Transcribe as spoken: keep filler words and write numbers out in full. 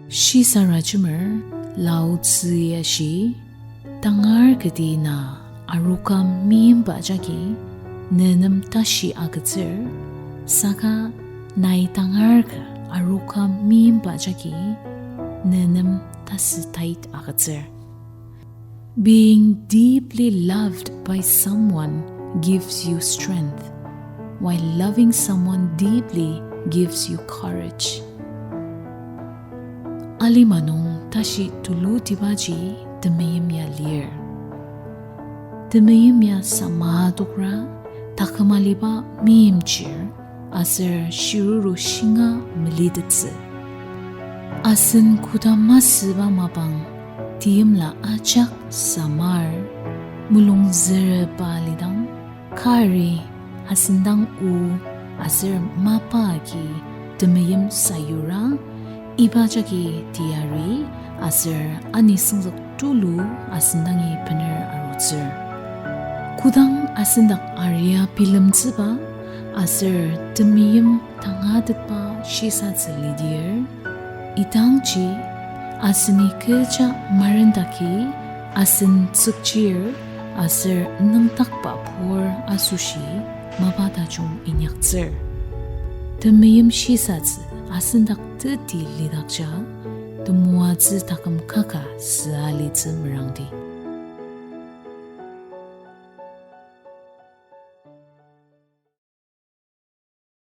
Shisarajemer Lao Tzu-i ashi, tangar kati na aroka meimba jagi ne nem tashi agütsür, saka nai tangar ka aroka meimba jagi ne nem tasü tait agütsür. Being deeply loved by someone gives you strength, while loving someone deeply gives you courage. Alima nung tashi tulutibaji temeim ya lir. Temeim ya sama adokra taküm aliba meimchir aser shiruru shinga melitettsü. Asen koda masüba mapang teimla ajak samar, mulung züreba alidang, kari asen dang o aser mapa agi temeim sayura, iba jagi teyari aser anisüngzük tulu asen dangi bener arutsür. Kodang asen dak aria bilemtsüba aser temeim tangatetba shisatsü lidir, idangji aseni kecha marendaki asen tsükchir aser nüngdakba pur asoshi mapa tajung inyaktsür. Temeim shisatsü asen dak teti lidakja, temoatsü taküm kaka süa litsü merangdi.